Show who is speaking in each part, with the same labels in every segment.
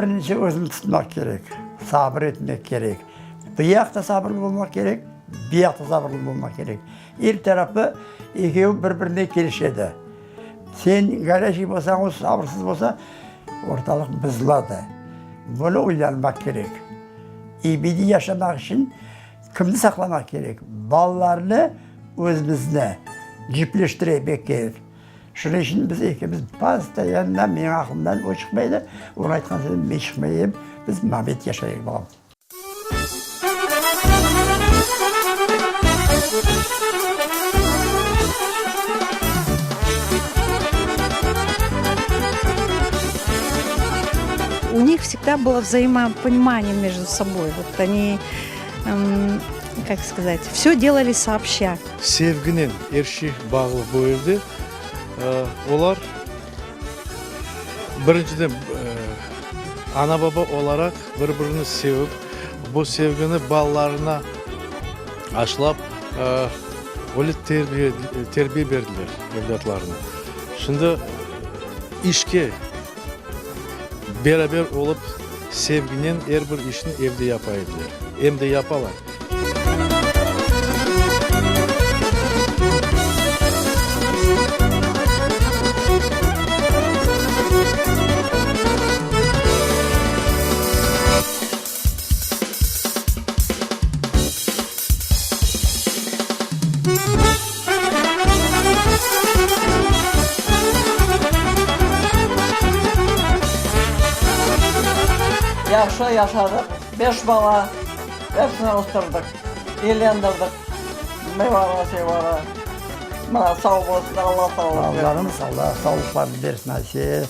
Speaker 1: Menimce, özüni tutmaq kerek, sabır etmek kerek. Bu yaqta sabırlı olmaq kerek, bu yaqta sabırlı olmaq kerek. Er tarafı ekevi bir-birine kelişedi. Sen gorâçiy bolsañ, o sabırsız bolsa, ortalıq buzuladı. Bunı oylanmaq kerek. Ebediy yaşamaq içün kimni saqlamaq kerek? Balalarnı, özümizni cipleştirmek kerek. Şunıñ içün biz ekimiz postoyanno, menim aqlımdan o çıqmaydı, onıñ aytqan sözünden men çıqmayım, biz mabet yaşayıq, balam.
Speaker 2: У них всегда было взаимопонимание между собой. Вот они, как сказать, все делали сообща.
Speaker 3: Sevginen er şey bağlı bu evde. Olar, birinciden, ana-baba olaraq bir-birini sevip, bu sevgini balalarına aşlap, öyle terbiye, terbiye berdiler evlâtlarına. Şimdi işke beraber olıp, sevginen er bir işni evde yapa ediler, em de yapalar.
Speaker 4: Yahşı yaşadıq, beş bala, epsini östürdik, evlendirdik, meyvara, şeyvara. Mına, sağ bolsun, Alla sağlıq bersin.
Speaker 1: Balalarımız Alla sağlıqlarını bersin, Asiye.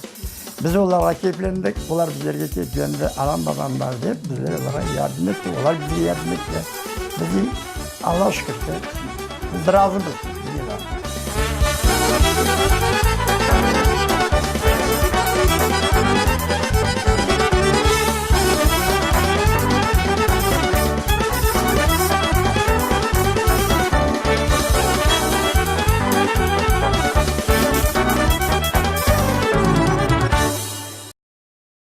Speaker 1: Biz olarğa keyflendik, olar bizlerge keyflendi. Anam, babam bar dep, bizler olarğa yardım ettik, olar bizge yardım ettiler. Biz Alla şükür ki, biz razımız.